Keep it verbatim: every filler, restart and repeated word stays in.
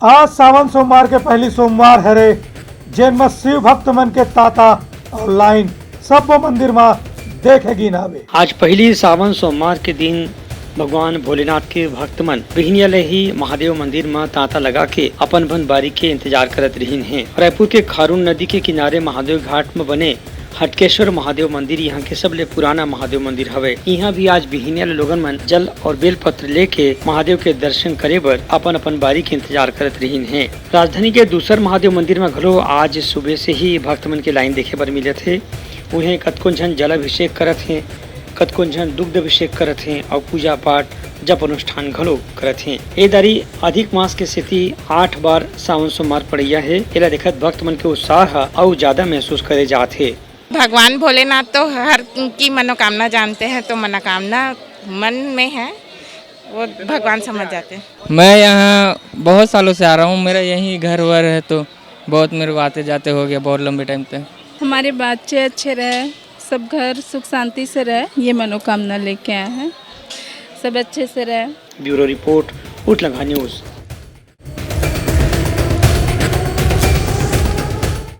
आज सावन सोमवार के पहली सोमवार हरे, जेन म शिव भक्त मन के तांता अउ लाइन सब्बो मंदिर म देखे गिन आवे। आज पहली सावन सोमवार के दिन भगवान भोलेनाथ के भक्त मन बिहनिया ले ही महादेव मंदिर म तांता लगा के अपन अपन बारी के इंतजार करत रहिन हे। रायपुर के खारून नदी के किनारे महादेव घाट म बने हटकेश्वर महादेव मंदिर यहाँ के सबले पुराना महादेव मंदिर हवे। यहाँ भी आज बिहनिया ले लोगन मन जल और बेलपत्र लेके महादेव के दर्शन करे बर अपन अपन बारी के इंतजार करत रहिन हे। राजधानी के दूसर महादेव मंदिर म घलो आज सुबह से ही भक्त मन के लाइन देखे बर मिलत हे। उहें कतकोन झन जलाभिषेक करत हे, कतकोन झन दुग्ध अभिषेक करत हे अउ पूजा पाठ, जप अनुष्ठान घलो करत हे। ए दारी अधिक मास के सेती आठ बार सावन सोमवार पड़इया हे। एला देखत भक्त मन के उत्साह ह अउ ज्यादा महसूस करे जात हे। भगवान भोलेनाथ तो हर की मनोकामना जानते हैं, तो मनोकामना मन में है, वो भगवान समझ जाते हैं। मैं यहाँ बहुत सालों से आ रहा हूँ, मेरा यहीं घर वर है, तो बहुत मेरे को आते जाते हो गया बहुत लंबे टाइम पे। हमारे बच्चे अच्छे रहे, सब घर सुख शांति से रहे, ये मनोकामना लेके आए हैं, सब अच्छे से रहे। ब्यूरो रिपोर्ट, उठलंगा न्यूज़।